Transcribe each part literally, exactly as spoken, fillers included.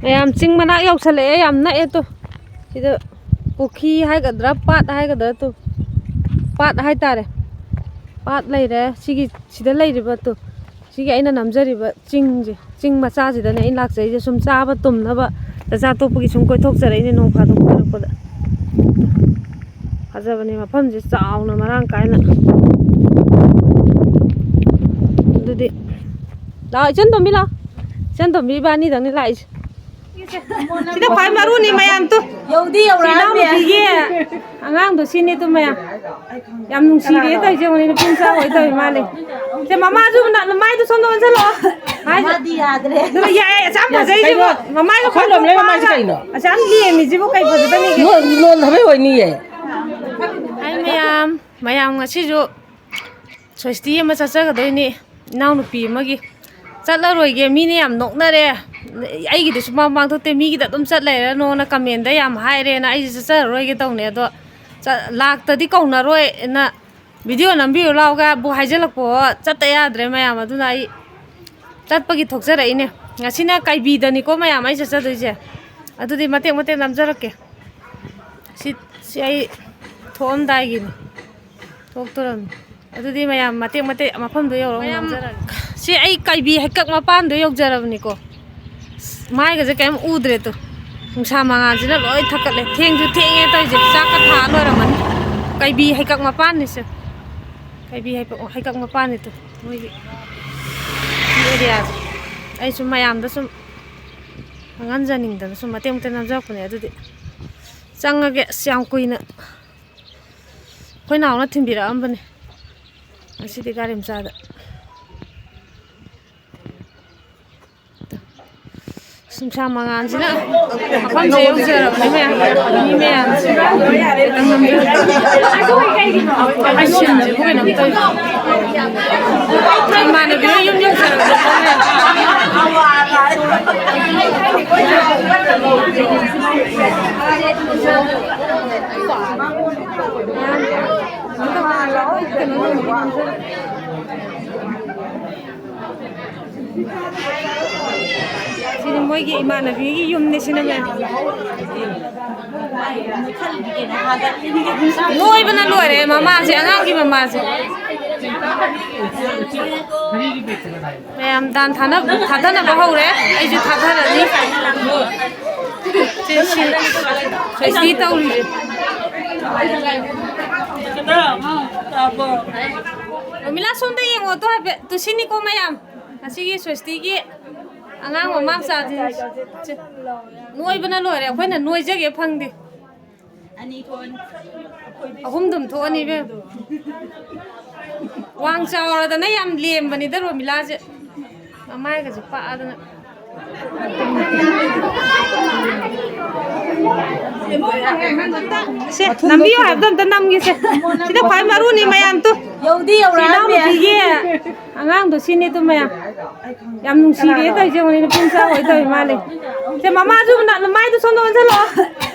ꯃꯌꯥꯝ, ꯆꯤꯡ ꯃꯅꯥꯛ ꯌꯧꯁꯜꯂꯛꯑꯦ, ꯌꯥꯝ ꯅꯛꯑꯦ꯫ ꯇꯨ, ꯁꯤꯗ ꯄꯨꯈ꯭ꯔꯤ ꯍꯥꯏꯒꯗ꯭ꯔꯥ, ꯄꯥꯠ ꯍꯥꯏꯒꯗ꯭ꯔꯥ, ꯇꯨ, ꯄꯥꯠ ꯍꯥꯏꯇꯥꯔꯦ꯫ ꯄꯥꯠ ꯂꯩꯔꯦ꯫ ꯁꯤꯒꯤ, ꯁꯤꯗ ꯂꯩꯔꯤꯕ, ꯇꯨ, ꯁꯤꯒꯤ ꯑꯩꯅ ꯅꯝꯖꯔꯤꯕ ꯆꯤꯡꯁꯦ, ꯆꯤꯡ ꯃꯆꯥꯁꯤꯗꯅꯦ ꯑꯩꯅ ꯂꯥꯛꯆꯩꯁꯦ꯫ ꯁꯨꯝ ꯆꯥꯕ ꯇꯨꯝꯅꯕ, ꯆꯥꯛꯆꯥ ꯇꯣꯛꯄꯒꯤ ꯁꯨꯝ ꯀꯣꯏꯊꯣꯛꯆꯔꯛꯏꯅꯦ, ꯅꯣꯡ ꯐꯥꯗꯣꯛ ꯀꯣꯏꯔꯛꯄꯗ꯫ ꯐꯖꯕꯅꯦ ꯃꯐꯝꯁꯦ, ꯆꯥꯎꯅ ꯃꯔꯥꯡ ꯀꯥꯏꯅ꯫ ꯑꯗꯨꯗꯤ ꯂꯥꯛꯑꯣ, ꯏꯆꯟ ꯇꯣꯝꯕꯤ, ꯂꯥꯛꯑꯣ꯫ ꯏꯆꯟ ꯇꯣꯝꯕꯤ ꯏꯕꯥꯅꯤꯗꯪꯅꯤ ꯂꯥꯛꯏꯁꯦ꯫ ꯁꯤꯗ ꯈ꯭ꯋꯥꯏ ꯃꯔꯨꯅꯤ ꯃꯌꯥꯝ, ꯇꯨ꯫ ꯌꯧꯗꯤ ꯌꯧꯔꯛꯑꯅꯤ꯫ ꯏꯅꯥꯎꯅꯨꯄꯤꯒꯤ ꯑꯉꯥꯡꯗꯣ ꯁꯤꯅꯤ, ꯇꯨ, ꯃꯌꯥꯝ꯫ ꯌꯥꯝ ꯅꯨꯡꯁꯤꯔꯦ ꯇꯧꯔꯤꯁꯦ, ꯌꯦꯡꯉꯨꯅꯦ, ꯅꯨꯄꯤ ꯃꯆꯥ ꯑꯣꯏ ꯇꯧꯔꯤ ꯃꯥꯜꯂꯦ꯫ ꯁꯦ, ꯃꯃꯥꯁꯨ ꯅ-, ꯃꯃꯥꯏꯗꯣ ꯁꯣꯝꯗ ꯑꯣꯟꯁꯤꯜꯂꯣ꯫ ꯃꯥꯗꯤ ꯌꯥꯗ꯭ꯔꯦ꯫ ꯑꯗꯨꯅ ꯌꯥꯏ, ꯑꯁꯥꯝ ꯐꯖꯩꯁꯤꯕꯨ꯫ ꯀꯩꯅꯣ? ꯃꯃꯥꯏꯒ ꯑꯩꯈꯣꯏ ꯂꯣꯝ ꯂꯩꯕ ꯃꯥꯏꯁꯦ ꯈꯣꯡꯄꯥꯛꯀ ꯀꯩꯅꯣ? ꯑꯁꯥꯝ ꯂꯦꯝꯃꯤꯁꯤꯕꯨ ꯀꯩ ꯐꯖꯗꯅꯤꯒꯦ? ꯂꯣꯟ, ꯂꯣꯟ ꯍꯥꯏꯕꯩ ꯑꯣꯏꯅꯤꯌꯦ꯫ ꯍꯥꯏ ꯃꯌꯥꯝ, ꯃꯌꯥꯝ ꯉꯁꯤꯁꯨ ꯁ꯭ꯋꯦꯁꯇꯤ ꯑꯃ ꯆꯠꯆꯒꯗꯣꯏꯅꯤ, ꯏꯅꯥꯎꯅꯨꯄꯤ ꯑꯃꯒꯤ꯫ ꯆꯠꯂꯔꯣꯏꯒꯦ, ꯃꯤꯅ ꯌꯥꯝ ꯅꯣꯛꯅꯔꯦ, ꯑꯩꯒꯤꯗꯤ ꯁꯨꯃꯥꯡ ꯄꯥꯡꯊꯣꯛꯇꯦ, ꯃꯤꯒꯤꯗ ꯑꯗꯨꯝ ꯆꯠ ꯂꯩꯔꯅꯣꯅ ꯀꯃꯦꯟꯗ ꯌꯥꯝ ꯍꯥꯏꯔꯦꯅ ꯑꯩꯁꯦ ꯆꯠꯆꯔꯔꯣꯏꯒꯦ ꯇꯧꯅꯦ꯫ ꯑꯗꯣ ꯆ-, ꯂꯥꯛꯇꯗꯤ ꯀꯧꯅꯔꯣꯏꯅ ꯚꯤꯗꯤꯑꯣ ꯅꯝꯕꯤꯌꯨ ꯂꯥꯎꯒꯕꯨ ꯍꯥꯏꯖꯤꯜꯂꯛꯄꯣ, ꯆꯠꯇ ꯌꯥꯗ꯭ꯔꯦ ꯃꯌꯥꯝ꯫ ꯑꯗꯨꯅ ꯑꯩ ꯆꯠꯄꯒꯤ ꯊꯣꯛꯆꯔꯛꯏꯅꯦ꯫ ꯉꯁꯤꯅ ꯀꯩꯕꯤꯗꯅꯤꯀꯣ ꯃꯌꯥꯝ ꯑꯩ ꯆꯠꯆꯗꯣꯏꯁꯦ꯫ ꯑꯗꯨꯗꯤ ꯃꯇꯦꯛ ꯃꯇꯦꯛ ꯅꯝꯖꯔꯛꯀꯦ꯫ ꯁꯤ, ꯁꯤ ꯑꯩ ꯊꯣꯛꯑꯝꯗꯥꯏꯒꯤꯅꯤ꯫ ꯊꯣꯛꯇꯣꯔꯝꯅꯤ꯫ ꯑꯗꯨꯗꯤ ꯃꯌꯥꯝ ꯃꯇꯦꯛ ꯃꯇꯦꯛ ꯃꯐꯝꯗꯣ ꯌꯧꯔꯒ ꯃꯌꯥꯝ ꯅꯝꯖꯔꯛꯑꯒꯦ꯫ ꯁꯤ ꯑꯩ ꯀꯩꯕꯤ ꯍꯩꯀꯛ ꯃꯄꯥꯟꯗꯣ ꯌꯧꯖꯔꯕꯅꯤꯀꯣ꯫ ꯃꯥꯏꯒꯁꯦ ꯀꯩꯝ ꯎꯗ꯭ꯔꯦ ꯇꯨ꯫ ꯅꯨꯡꯁꯥ ꯃꯉꯥꯜꯁꯤꯅ ꯂꯣꯏ ꯊꯛꯀꯠꯂꯦ꯫ ꯊꯦꯡꯁꯨ ꯊꯦꯡꯉꯦ ꯇꯧꯔꯤꯁꯦ꯫ ꯆꯥꯛꯀ ꯊꯥ ꯂꯣꯏꯔꯝꯃꯅꯤ꯫ ꯀꯩꯕꯤ ꯍꯩꯀꯛ ꯃꯄꯥꯟꯅꯤꯁꯦ꯫ ꯀꯩꯕꯤ ꯍꯩꯀꯛ, ꯍꯩꯀꯛ ꯃꯄꯥꯟꯅꯤ ꯇꯨ꯫ ꯃꯣꯏꯒꯤ ꯁꯤ ꯑꯦꯔꯤꯌꯥꯁꯦ꯫ ꯑꯩ ꯁꯨꯝ ꯃꯌꯥꯝꯗ ꯁꯨꯝ ꯈꯪꯍꯟꯖꯅꯤꯡꯗꯅ ꯁꯨꯝ ꯃꯇꯦꯛ ꯃꯇꯦꯛ ꯅꯝꯖꯔꯛꯄꯅꯦ꯫ ꯑꯗꯨꯗꯤ ꯆꯪꯉꯒꯦ꯫ ꯑꯁ, ꯌꯥꯝ ꯀꯨꯏꯅ ꯑꯩꯈꯣꯏ ꯅꯥꯎꯅ ꯊꯤꯟꯕꯤꯔꯛꯑꯝꯕꯅꯦ꯫ ꯉꯁꯤꯗꯤ ꯒꯥꯔꯤ ꯃꯆꯥꯗ꯫ ꯅꯨꯡꯁꯥ ꯃꯉꯥꯜꯁꯤꯅ ꯃꯐꯝꯁꯦ ꯌꯧꯖꯔꯕꯅꯦ ꯃꯌꯥꯝ꯫ ꯃꯤ ꯃꯌꯥꯝꯁꯦ꯫ ꯑꯩ ꯁꯤꯟꯁꯤꯕꯨ ꯀꯩꯅꯣꯝ ꯇꯧꯏ꯫ ꯏꯃꯥꯟꯅꯕꯤ ꯍꯣꯏ ꯌꯨꯝ ꯌꯧꯖꯔꯕꯅꯦ꯫ ꯃꯣꯏꯒꯤ ꯏꯃꯥꯟꯅꯕꯤꯒꯤ ꯌꯨꯝꯅꯤ ꯁꯤꯅ, ꯃꯌꯥꯝ꯫ ꯅꯣꯏꯕꯅ ꯂꯣꯏꯔꯦ ꯃꯃꯥꯁꯦ, ꯑꯉꯥꯡꯒꯤ ꯃꯃꯥꯁꯦ꯫ ꯃꯌꯥꯝ ꯗꯥꯟ ꯊꯥꯅ-, ꯊꯥꯗꯅꯕ ꯍꯧꯔꯦ꯫ ꯑꯩꯁꯨ ꯊꯥꯗꯔꯅꯤ꯫ ꯁꯦ, ꯁꯤ ꯁ꯭ꯋꯦꯁꯇꯤ ꯇꯧꯔꯤꯁꯦ꯫ ꯔꯣꯃꯤꯂꯥ, ꯁꯣꯝꯗ ꯌꯦꯡꯉꯣ ꯇꯣ ꯍꯥꯏꯐꯦꯠ꯫ ꯇꯨ ꯁꯤꯅꯤꯀꯣ ꯃꯌꯥꯝ꯫ ꯉꯁꯤꯒꯤ ꯁ꯭ꯋꯦꯁꯇꯤꯒꯤ ꯑꯉꯥꯡ ꯃꯃꯥ ꯃꯆꯥꯁꯤꯡ꯫ ꯁꯦ, ꯅꯣꯏꯕꯅ ꯂꯣꯏꯔꯦ꯫ ꯑꯩꯈꯣꯏꯅ ꯅꯣꯏꯖꯒꯦ ꯐꯪꯗꯦ꯫ ꯑꯍꯨꯝꯗꯨꯝ ꯊꯣꯛꯑꯅꯤ ꯏꯕꯦꯝ꯫ ꯋꯥꯡ ꯆꯥꯎꯔꯗꯅ ꯌꯥꯝ ꯂꯦꯝꯕꯅꯤꯗ ꯔꯣꯃꯤꯂꯥꯁꯦ꯫ ꯃꯃꯥꯏꯒꯁꯦ ꯄꯥꯛꯑꯗꯅ꯫ ꯁꯦ, ꯅꯝꯕꯤꯌꯨ ꯍꯥꯏꯕꯗꯣ ꯑꯝꯇ ꯅꯝꯒꯦꯁꯦ꯫ ꯁꯤꯗ ꯈ꯭ꯋꯥꯏ ꯃꯔꯨꯅꯤ ꯃꯌꯥꯝ ꯇꯨ꯫ ꯌꯧꯗꯤ ꯌꯧꯔꯛꯑꯝꯃꯦ꯫ ꯏꯅꯥꯎꯅꯨꯄꯤꯒꯤ ꯑꯉꯥꯡꯗꯣ ꯁꯤꯅꯤ ꯇꯨ ꯃꯌꯥꯝ꯫ ꯌꯥꯝ ꯅꯨꯡꯁꯤꯔꯤꯌꯦ ꯇꯧꯔꯤꯁꯦ, ꯌꯦꯡꯉꯨꯅꯦ, ꯅꯨꯄꯤ ꯃꯆꯥ ꯑꯣꯏ ꯇꯧꯔꯤ ꯃꯥꯜꯂꯦ꯫ ꯁꯦ, ꯃꯃꯥꯁꯨ ꯅ-, ꯃꯃꯥꯏꯗꯣ ꯁꯣꯝꯗ ꯑꯣꯟꯁꯤꯜꯂꯣ꯫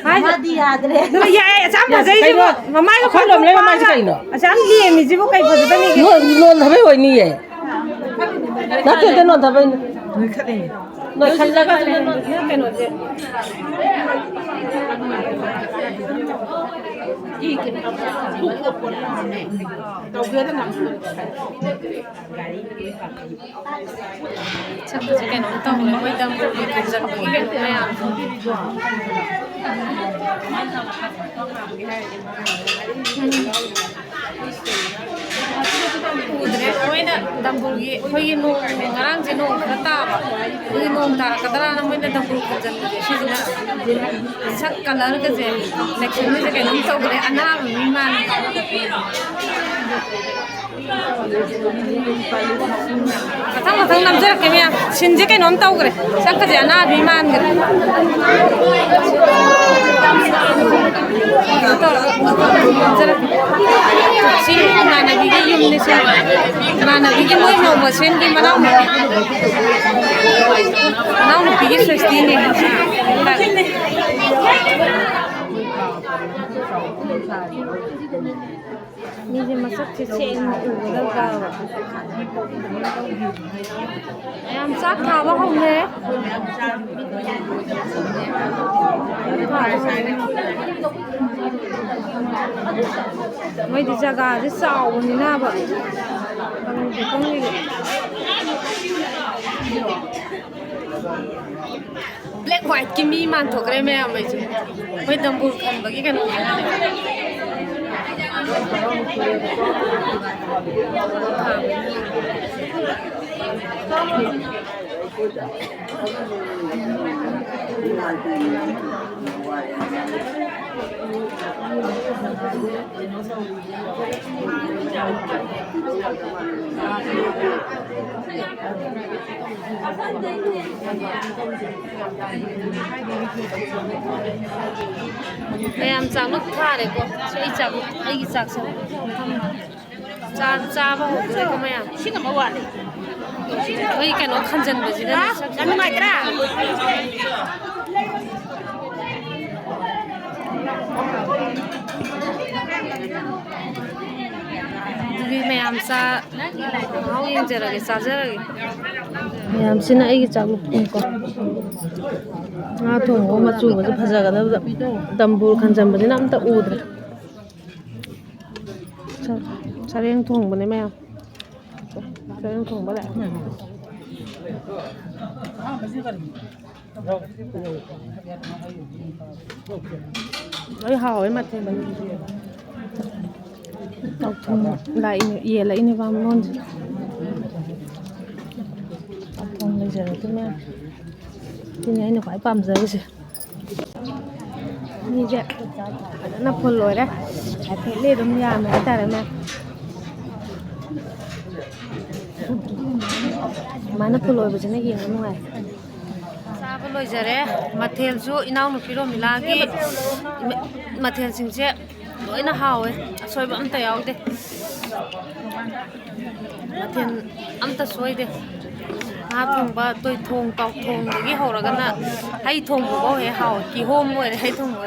ꯃꯥꯗꯤ ꯌꯥꯗ꯭ꯔꯦ꯫ ꯑꯗꯨ ꯌꯥꯏ, ꯑꯁꯨꯛ ꯌꯥꯝ ꯐꯖꯩꯁꯤꯕꯨ꯫ ꯀꯩꯅꯣ? ꯃꯃꯥꯏꯒ ꯑꯩꯈꯣꯏ ꯂꯣꯝꯂꯩ ꯃꯃꯥꯏꯁꯦ ꯀꯩꯅꯣ? ꯑꯁꯨꯛ ꯌꯥꯝ ꯂꯦꯝꯃꯤꯁꯤꯕꯨ ꯀꯩ ꯐꯖꯗꯅꯤꯒꯦ? ꯂꯣꯟ-, ꯂꯣꯟꯊꯕꯩ ꯑꯣꯏꯅꯤꯌꯦ꯫ ꯅꯠꯇꯦ, ꯅꯠꯇꯦ, ꯂꯣꯟꯊꯕꯩꯅꯤ꯫ ꯅꯣꯏꯈꯠꯂꯦ꯫ ꯅꯣꯏꯈꯠꯂꯒ ꯀꯩꯅꯣꯁꯦ꯫ ꯁꯛꯄꯁꯦ ꯀꯩꯅꯣꯝ ꯇꯧꯔꯦ꯫ ꯃꯣꯏ ꯗꯝꯕꯨꯔꯒꯤ ꯈꯟꯖꯟꯕꯒꯤ ꯀꯩꯅꯣ ꯃꯌꯥꯝꯗꯣ꯫ ꯎꯗ꯭ꯔꯦ꯫ ꯃꯣꯏꯅ ꯗꯝꯕꯨꯔꯒꯤ, ꯑꯩꯈꯣꯏꯒꯤ ꯅꯣꯡ, ꯉꯔꯥꯡꯁꯦ ꯅꯣꯡ ꯈꯔ ꯇꯥꯕ꯫ ꯑꯗꯨꯒꯤ ꯅꯣꯡ ꯇꯥꯔꯛꯀꯗ꯭ꯔꯥꯅ ꯃꯣꯏꯅ ꯗꯝꯕꯨꯔ ꯈꯟꯖꯟꯕꯁꯦ꯫ ꯁꯤꯁꯤꯅ ꯁꯛ ꯀꯂꯔꯒꯁꯦ, ꯅꯦꯛꯁꯟꯒꯁꯦ ꯀꯩꯅꯣꯝ ꯇꯧꯈ꯭ꯔꯦ꯫ ꯑꯅꯥꯕ ꯃꯤ ꯃꯥꯟꯕ꯫ ꯃꯊꯪ ꯃꯊꯪ ꯅꯝꯖꯔꯛꯀꯦ ꯃꯌꯥꯝ꯫ ꯁꯤꯟꯁꯦ ꯀꯩꯅꯣꯝ ꯇꯧꯈ꯭ꯔꯦ꯫ ꯁꯛꯀꯁꯦ ꯑꯅꯥꯕꯤ ꯃꯥꯟꯈ꯭ꯔꯦ꯫ ꯀꯩꯅꯣ ꯇꯧꯔꯒ ꯅꯝꯖꯔꯛꯀꯦ꯫ ꯁꯤ ꯏꯃꯥꯟꯅꯕꯤꯒꯤ ꯌꯨꯝꯅꯤ ꯁꯦ꯫ ꯏꯃꯥꯟꯅꯕꯤꯒꯤ ꯃꯣꯏ ꯃꯧ ꯃꯁꯦꯟꯒꯤ ꯃꯅꯥꯎꯅꯨꯄꯤ꯫ ꯃꯅꯥꯎꯅꯨꯄꯤꯒꯤ ꯁ꯭ꯋꯦꯁꯇꯤꯅꯦ꯫ ꯃꯤꯁꯦ ꯃꯁꯛꯁꯦ ꯁꯦꯡꯅ ꯎꯒꯗꯕ꯫ ꯃꯌꯥꯝ ꯆꯥꯛ ꯊꯥꯕ ꯍꯧꯅꯔꯦ꯫ ꯃꯣꯏꯗꯤ ꯖꯒꯥꯁꯦ ꯆꯥꯎꯕꯅꯤꯅꯕ꯫ ꯕ꯭ꯂꯦꯛ ꯋꯥꯏꯠꯀꯤ ꯃꯤ ꯃꯥꯟꯊꯣꯛꯈ꯭ꯔꯦ ꯃꯌꯥꯝ ꯑꯩꯁꯦ꯫ ꯃꯣꯏ ꯗꯝꯕꯨꯔ ꯈꯟꯕꯒꯤ ꯀꯩꯅꯣ꯫ ꯃꯌꯥꯝ ꯆꯥꯛ ꯂꯣꯏ ꯊꯥꯔꯦꯀꯣ꯫ ꯁꯤ ꯑꯩ ꯆꯥꯛ, ꯑꯩꯒꯤ ꯆꯥꯛꯁꯦ꯫ ꯆꯥ-, ꯆꯥꯕ ꯍꯧꯗꯣꯔꯦꯀꯣ ꯃꯌꯥꯝ꯫ ꯏꯁꯤꯡ ꯑꯃ ꯋꯥꯠꯂꯤ꯫ ꯑꯩꯈꯣꯏ ꯀꯩꯅꯣ ꯈꯟꯖꯟꯕꯁꯤꯗ ꯍꯥ? ꯌꯥꯝ ꯅꯨꯡꯉꯥꯏꯇ꯭ꯔꯥ? ꯑꯗꯨꯗꯤ ꯃꯌꯥꯝ ꯆꯥ-, ꯃꯍꯥꯎ ꯌꯦꯡꯖꯔꯒꯦ, ꯆꯥꯖꯔꯒꯦ꯫ ꯃꯌꯥꯝꯁꯤꯅ ꯑꯩꯒꯤ ꯆꯥꯛ ꯂꯨꯞꯄꯤꯅꯤꯀꯣ꯫ ꯉꯥ ꯊꯣꯡꯕ ꯃꯆꯨꯒꯁꯦ ꯐꯖꯒꯗꯕꯗ ꯗꯝꯕꯨꯔ ꯈꯟꯖꯟꯕꯁꯤꯅ ꯑꯝꯇ ꯎꯗ꯭ꯔꯦ꯫ ꯁ-, ꯁꯔꯦꯡ ꯊꯣꯡꯕꯅꯦ ꯃꯌꯥꯝ꯫ ꯁꯔꯦꯡ ꯊꯣꯡꯕ ꯂꯥꯛꯑꯦ꯫ ꯂꯣꯏ ꯍꯥꯎꯋꯦ ꯃꯊꯦꯜ ꯃꯊꯦꯜ꯫ ꯆꯥꯛꯊꯣꯡ ꯂꯥꯛꯏꯅꯦ, ꯌꯦꯜꯂꯛꯏꯅꯦ ꯕꯥꯃꯣꯟꯁꯦ꯫ ꯆꯥꯛꯊꯣꯡ ꯂꯩꯖꯔꯦ ꯑꯗꯨ ꯃꯌꯥꯝ꯫ ꯁꯤꯅꯤ ꯑꯩꯅ ꯈ꯭ꯋꯥꯏ ꯄꯥꯝꯖꯔꯤꯁꯦ꯫ ꯃꯤꯁꯦ ꯐꯖꯅ ꯐꯨꯜ ꯑꯣꯏꯔꯦ꯫ ꯍꯥꯏꯐꯦꯠꯂꯤ ꯑꯗꯨꯝ ꯌꯥꯝꯃꯦ ꯍꯥꯏꯇꯥꯔꯦꯅꯦ꯫ ꯁꯨꯃꯥꯏꯅ ꯐꯨꯜ ꯑꯣꯏꯕꯁꯤꯅ ꯌꯦꯡꯕ ꯅꯨꯡꯉꯥꯏ꯫ ꯆꯥꯕ ꯂꯣꯏꯖꯔꯦ꯫ ꯃꯊꯦꯜꯁꯨ ꯏꯅꯥꯎꯅꯨꯄꯤ ꯔꯣꯃꯤꯂꯥꯒꯤ ꯃ-, ꯃꯊꯦꯜꯁꯤꯡꯁꯦ ꯂꯣꯏꯅ ꯍꯥꯎꯋꯦ, ꯑꯁꯣꯏꯕ ꯑꯝꯇ ꯌꯥꯎꯗꯦ꯫ ꯃꯊꯦꯜ ꯑꯝꯇ ꯁꯣꯏꯗꯦ꯫ ꯉꯥ ꯊꯣꯡꯕ, ꯇꯣꯏꯊꯣꯡ, ꯇꯥꯎꯊꯣꯡꯗꯒꯤ ꯍꯧꯔꯒꯅ ꯍꯩ ꯊꯣꯡꯕꯐꯥꯎ ꯍꯦꯛ ꯍꯥꯎꯋꯦ꯫ ꯀꯤꯍꯣꯝ ꯑꯣꯏꯔꯦ ꯍꯩ ꯊꯣꯡꯕ꯫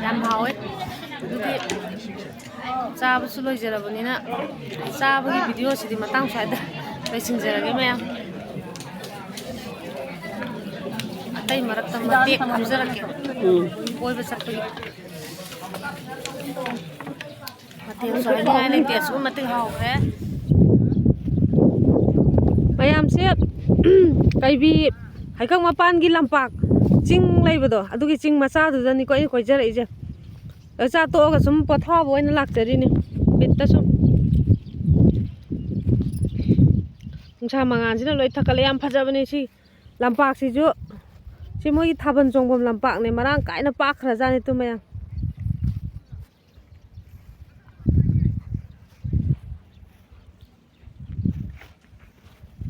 ꯌꯥꯝ ꯍꯥꯎꯋꯦ꯫ ꯆꯥꯕꯁꯨ ꯂꯣꯏꯖꯔꯕꯅꯤꯅ, ꯆꯥꯕꯒꯤ ꯚꯤꯗꯤꯑꯣꯁꯤꯗꯤ ꯃꯇꯥꯡ ꯁ꯭ꯋꯥꯏꯗ ꯂꯣꯏꯁꯤꯟꯖꯔꯒꯦ ꯃꯌꯥꯝ꯫ ꯑꯇꯩ ꯃꯔꯛꯇ ꯃꯇꯦꯛ ꯍꯥꯞꯆꯔꯛꯀꯦ꯫ ꯎꯝ꯫ ꯀꯣꯏꯕ ꯆꯠꯄꯒꯤ ꯃꯊꯦꯜꯁꯨ ꯍꯥꯏꯅꯤꯡꯉꯥꯏ ꯂꯩꯇꯦ, ꯑꯁꯨꯛꯀꯤ ꯃꯇꯤꯛ ꯍꯥꯎꯈ꯭ꯔꯦ꯫ ꯃꯌꯥꯝꯁꯦ, ꯀꯩꯕꯤ ꯍꯩꯀꯪ ꯃꯄꯥꯟꯒꯤ ꯂꯝꯄꯥꯛ, ꯆꯤꯡ ꯂꯩꯕꯗꯣ, ꯑꯗꯨꯒꯤ ꯆꯤꯡ ꯃꯆꯥꯗꯨꯗꯅꯤꯀꯣ ꯑꯩꯅ ꯀꯣꯏꯖꯔꯛꯏꯁꯦ꯫ ꯆꯥꯛ ꯇꯣꯛꯑꯒ ꯁꯨꯝ ꯄꯣꯊꯥꯕ ꯑꯣꯏꯅ ꯂꯥꯛꯆꯔꯤꯅꯦ, ꯕꯤꯠꯇ ꯁꯨꯝ꯫ ꯅꯨꯡꯁꯥ ꯃꯉꯥꯜꯁꯤꯅ ꯂꯣꯏ ꯊꯛꯀꯠꯂꯦ꯫ ꯌꯥꯝ ꯐꯖꯕꯅꯦ ꯁꯤ ꯂꯝꯄꯥꯛꯁꯤꯁꯨ꯫ ꯁꯤ ꯃꯣꯏꯒꯤ ꯊꯥꯕꯜ ꯆꯣꯡꯐꯝ ꯂꯝꯄꯥꯛꯅꯦ꯫ ꯃꯔꯥꯡ ꯀꯥꯏꯅ ꯄꯥꯛꯈ꯭ꯔꯖꯥꯠꯅꯤ ꯇꯨ ꯃꯌꯥꯝ꯫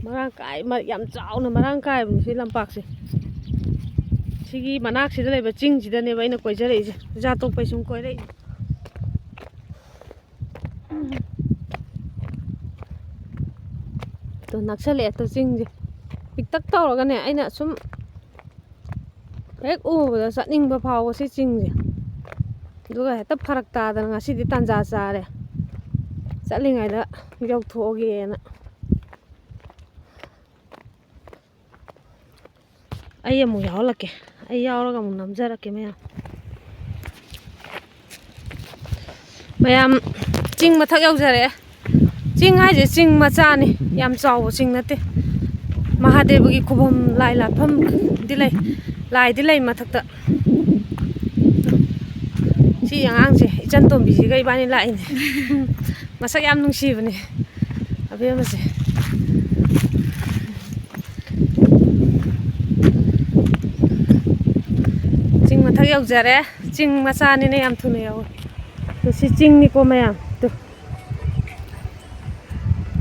ꯃꯔꯥꯡ ꯀꯥꯏ, ꯃ-, ꯌꯥꯝ ꯆꯥꯎꯅ ꯃꯔꯥꯡ ꯀꯥꯏꯕꯅꯤ ꯁꯤ ꯂꯝꯄꯥꯛꯁꯦ꯫ ꯁꯤꯒꯤ ꯃꯅꯥꯛꯁꯤꯗ ꯂꯩꯕ ꯆꯤꯡꯁꯤꯗꯅꯦꯕ ꯑꯩꯅ ꯀꯣꯏꯖꯔꯛꯏꯁꯦ, ꯆꯥꯛ ꯇꯣꯛꯄꯩ ꯁꯨꯝ ꯀꯣꯏꯔꯛꯏ꯫ ꯇꯨ ꯅꯛꯁꯜꯂꯛꯑꯦ ꯇꯨ ꯆꯤꯡꯁꯦ꯫ ꯄꯤꯛꯇꯛ ꯇꯧꯔꯒꯅꯦ, ꯑꯩꯅ ꯁꯨꯝ ꯍꯦꯛ ꯎꯕꯗ ꯆꯠꯅꯤꯡꯕ ꯐꯥꯎꯕ ꯁꯤ ꯆꯤꯡꯁꯦ꯫ ꯑꯗꯨꯒ ꯍꯦꯛꯇ ꯐꯔꯛ ꯇꯥꯗꯅ ꯉꯁꯤꯗꯤ ꯇꯥꯟꯖꯥ ꯆꯥꯔꯦ, ꯆꯠꯂꯤꯉꯩꯗ ꯌꯧꯊꯣꯛꯑꯒꯦꯅ꯫ ꯑꯩ ꯑꯃꯨꯛ ꯌꯥꯎꯍꯜꯂꯛꯀꯦ, ꯑꯩ ꯌꯥꯎꯔꯒ ꯑꯃꯨꯛ ꯅꯝꯖꯔꯛꯀꯦ ꯃꯌꯥꯝ꯫ ꯃꯌꯥꯝ, ꯆꯤꯡ ꯃꯊꯛ ꯌꯧꯖꯔꯛꯑꯦ꯫ ꯆꯤꯡ ꯍꯥꯏꯁꯦ ꯆꯤꯡ ꯃꯆꯥꯅꯤ, ꯌꯥꯝ ꯆꯥꯎꯕ ꯆꯤꯡ ꯅꯠꯇꯦ꯫ ꯃꯍꯥꯗꯦꯕꯒꯤ ꯈꯨꯕꯝ, ꯂꯥꯏ ꯂꯥꯠꯐꯝꯗꯤ ꯂꯩ, ꯂꯥꯏꯗꯤ ꯂꯩ ꯃꯊꯛꯇ꯫ ꯁꯤ ꯑꯉꯥꯡꯁꯦ, ꯏꯆꯟ ꯇꯣꯝꯕꯤꯁꯤꯒ ꯏꯕꯥꯅꯤ ꯂꯥꯛꯏꯅꯦ꯫ ꯃꯁꯛ ꯌꯥꯝ ꯅꯨꯡꯁꯤꯕꯅꯦ ꯑꯕꯦꯝꯃꯁꯦ꯫ ꯆꯤꯡ ꯃꯊꯛ ꯌꯧꯖꯔꯦ꯫ ꯆꯤꯡ ꯃꯆꯥꯅꯤꯅ ꯌꯥꯝ ꯊꯨꯅ ꯌꯧꯋꯦ꯫ ꯑꯗꯨ ꯁꯤ ꯆꯤꯡꯅꯤꯀꯣ ꯃꯌꯥꯝ꯫ ꯑꯗꯨ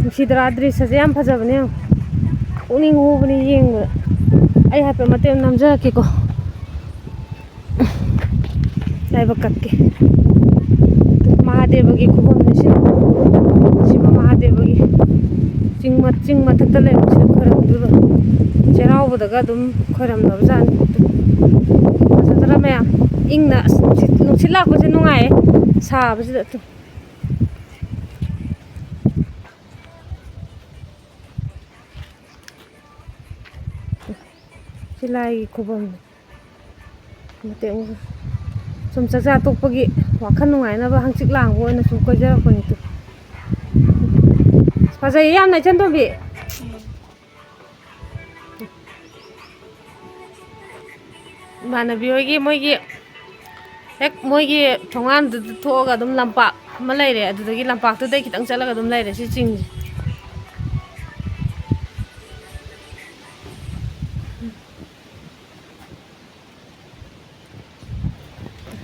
ꯅꯨꯡꯁꯤꯗ꯭ꯔꯥ? ꯗ꯭ꯔꯤꯁꯁꯦ ꯌꯥꯝ ꯐꯖꯕꯅꯦ ꯌꯦꯡꯉꯣ꯫ ꯄꯨꯛꯅꯤꯡ ꯍꯨꯕꯅꯦ ꯌꯦꯡꯕꯗ꯫ ꯑꯩ ꯍꯥꯏꯐꯦꯠ ꯃꯇꯦꯛ ꯑꯃ ꯅꯝꯖꯔꯛꯀꯦꯀꯣ꯫ ꯂꯥꯏꯕꯛ ꯀꯠꯀꯦ꯫ ꯃꯍꯥꯗꯦꯕꯒꯤ ꯈꯨꯕꯝꯅꯤ ꯁꯤ꯫ ꯁꯤꯕ ꯃꯍꯥꯗꯦꯕꯒꯤ ꯆꯤꯡ ꯃ-, ꯆꯤꯡ ꯃꯊꯛꯇ ꯂꯩꯕꯁꯤꯗ ꯈꯣꯏꯔꯝꯗꯣꯏꯕ꯫ ꯆꯩꯔꯥꯎꯕꯗꯒ ꯑꯗꯨꯝ ꯈꯣꯏꯔꯝꯅꯕꯖꯥꯠꯅꯤ꯫ ꯐꯖꯗ꯭ꯔꯥ ꯃꯌꯥꯝ? ꯏꯪꯅ, ꯑꯁ, ꯅꯨꯡꯁꯤꯠ, ꯅꯨꯡꯁꯤꯠ ꯂꯥꯛꯄꯁꯦ ꯅꯨꯡꯉꯥꯏꯌꯦ꯫ ꯁꯥꯕꯁꯤꯗ ꯑꯗꯨꯝ꯫ ꯁꯤ ꯂꯥꯏꯒꯤ ꯈꯨꯕꯝꯅꯤ꯫ ꯃꯇꯦꯛ ꯑꯃ ꯁꯨꯝ ꯆꯥꯛꯆꯥ ꯇꯣꯛꯄꯒꯤ ꯋꯥꯈꯜ ꯅꯨꯡꯉꯥꯏꯅꯕ ꯍꯪꯆꯤꯠ ꯂꯥꯡꯕ ꯑꯣꯏꯅ ꯁꯨꯝ ꯀꯣꯏꯖꯔꯛꯄꯅꯤ꯫ ꯐꯖꯩꯌꯦ ꯌꯥꯝꯅ ꯏꯆꯟ ꯇꯣꯝꯕꯤ꯫ ꯏꯃꯥꯟꯅꯕꯤ ꯍꯣꯏꯒꯤ, ꯃꯣꯏꯒꯤ ꯍꯦꯛ ꯃꯣꯏꯒꯤ ꯊꯣꯡꯒꯥꯟꯗꯨꯗ ꯊꯣꯛꯑꯒ ꯑꯗꯨꯝ ꯂꯝꯄꯥꯛ ꯑꯃ ꯂꯩꯔꯦ, ꯑꯗꯨꯗꯒꯤ ꯂꯝꯄꯥꯛꯇꯨꯗꯩ ꯈꯤꯇꯪ ꯆꯠꯂꯒ ꯑꯗꯨꯝ ꯂꯩꯔꯦ ꯁꯤ ꯆꯤꯡꯁꯦ꯫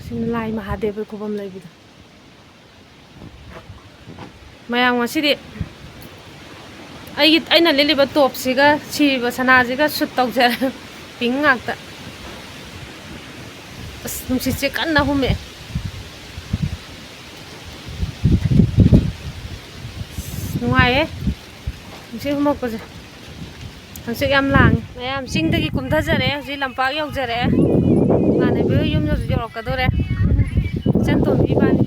ꯁꯤꯅ ꯂꯥꯏ ꯃꯍꯥꯗꯦꯕ ꯈꯨꯕꯝ ꯂꯩꯕꯗꯣ꯫ ꯃꯌꯥꯝ ꯉꯁꯤꯗꯤ ꯑꯩꯒꯤ, ꯑꯩꯅ ꯂꯤꯠꯂꯤꯕ ꯇꯣꯞꯁꯤꯒ ꯁꯤꯔꯤꯕ ꯁꯅꯥꯁꯤꯒ ꯁꯨꯠ ꯇꯧꯖꯔꯦ꯫ ꯄꯤꯡ ꯉꯥꯛꯇ꯫ ꯑꯁ, ꯅꯨꯡꯁꯤꯠꯁꯦ ꯀꯟꯅ ꯍꯨꯝꯃꯛꯑꯦ꯫ ꯑꯁ, ꯅꯨꯡꯉꯥꯏꯌꯦ ꯅꯨꯡꯁꯤꯠ ꯍꯨꯝꯃꯛꯄꯁꯦ꯫ ꯍꯪꯆꯤꯠ ꯌꯥꯝ ꯂꯥꯡꯉꯤ꯫ ꯃꯌꯥꯝ ꯆꯤꯡꯗꯒꯤ ꯀꯨꯝꯊꯖꯔꯦ, ꯍꯧꯖꯤꯛ ꯂꯝꯄꯥꯛ ꯌꯧꯖꯔꯛꯑꯦ꯫ ꯏꯃꯥꯟꯅꯕꯤ ꯍꯣꯏ ꯌꯨꯝ ꯌꯧ-, ꯌꯧꯔꯛꯀꯗꯣꯔꯦ꯫ ꯏꯆꯟ ꯇꯣꯝꯕꯤ ꯏꯕꯥꯅꯤ꯫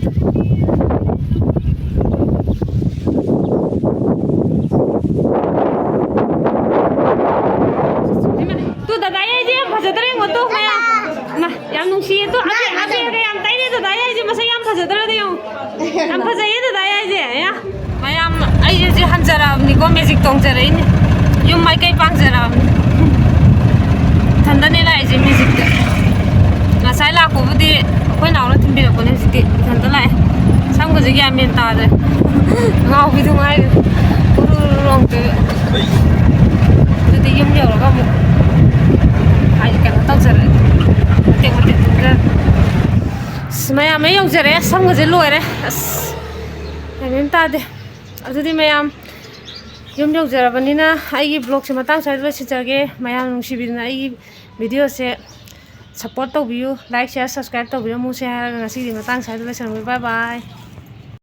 ꯇꯨ ꯗꯗꯥ ꯌꯥꯏꯁꯦ ꯌꯥꯝ ꯐꯖꯗ꯭ꯔꯥ ꯌꯦꯡꯉꯣ ꯇꯨ ꯃꯌꯥꯝ꯫ ꯃꯥ, ꯌꯥꯝ ꯅꯨꯡꯁꯤꯌꯦ ꯇꯨ꯫ ꯑꯕꯦ-, ꯑꯕꯦꯔꯒ ꯌꯥꯝ ꯇꯩꯔꯦ ꯗꯗꯥ ꯌꯥꯏꯁꯦ, ꯃꯁꯛ ꯌꯥꯝ ꯐꯖꯗ꯭ꯔꯥ ꯌꯦꯡꯉꯣ꯫ ꯌꯥꯝ ꯐꯖꯩꯌꯦ ꯗꯗꯥ ꯌꯥꯏꯁꯦ꯫ ꯑꯌꯥ꯫ ꯃꯌꯥꯝ, ꯑꯩꯁꯦ ꯍꯧꯖꯤꯛ ꯍꯟꯖꯔꯛꯑꯕꯅꯤꯀꯣ, ꯃꯦꯖꯤꯛ ꯇꯣꯡꯖꯔꯛꯏꯅꯦ꯫ ꯌꯨꯝ ꯃꯥꯏꯀꯩ ꯄꯥꯡꯖꯔꯛꯑꯕꯅꯤ꯫ ꯏꯊꯟꯗꯅꯦ ꯂꯥꯛꯏꯁꯦ ꯃꯦꯖꯤꯛꯇ꯫ ꯉꯁꯥꯏ ꯂꯥꯛꯄꯕꯨꯗꯤ ꯑꯩꯈꯣꯏ ꯅꯥꯎꯅ ꯊꯤꯟꯕꯤꯔꯛꯄꯅꯦ, ꯍꯧꯖꯤꯛꯇꯤ ꯏꯊꯟꯗ ꯂꯥꯛꯑꯦ꯫ ꯁꯝꯒꯁꯦ ꯒ꯭ꯌꯥꯟ ꯃꯦꯟ ꯇꯥꯗ꯭ꯔꯦ꯫ ꯉꯥꯎꯕꯤꯗꯨ ꯉꯥꯏꯔꯦ꯫ ꯎꯔꯨ ꯎꯔꯨ ꯂꯣꯡꯇꯣꯏꯕ꯫ ꯑꯗꯨꯗꯤ ꯌꯨꯝ ꯌꯧꯔꯒ ꯑꯃꯨꯛ ꯍꯥꯏꯗꯤ ꯀꯩꯅꯣ ꯇꯧꯖꯔꯛꯑꯒꯦ꯫ ꯃꯇꯦꯛ ꯃꯇꯦꯛ ꯇꯨꯝꯖꯔꯒꯦ꯫ ꯑꯁ, ꯃꯌꯥꯝ ꯑꯩ ꯌꯧꯖꯔꯛꯑꯦ, ꯁꯝꯒꯁꯦ ꯂꯣꯏꯔꯦ꯫ ꯑꯁ, ꯒ꯭ꯌꯥꯟ ꯃꯦꯟ ꯇꯥꯗꯦ꯫ ꯑꯗꯨꯗꯤ ꯃꯌꯥꯝ ꯌꯨꯝ ꯌꯧꯖꯔꯕꯅꯤꯅ ꯑꯩꯒꯤ vlogꯁꯦ ꯃꯇꯥꯡ ꯁ꯭ꯋꯥꯏꯗ ꯂꯣꯏꯁꯤꯟꯖꯔꯒꯦ꯫ ꯃꯌꯥꯝ ꯅꯨꯡꯁꯤꯕꯤꯗꯨꯅ ꯑꯩꯒꯤ videoꯁꯦ support ꯇꯧꯕꯤꯌꯨ, like, share, subscribe ꯇꯧꯕꯤꯔꯝꯃꯨꯁꯦ ꯍꯥꯏꯔꯒ ꯉꯁꯤꯗꯤ ꯃꯇꯥꯡ ꯁ꯭ꯋꯥꯏꯗ ꯂꯣꯏꯁꯤꯟꯕꯤꯌꯨ꯫ Bye bye꯫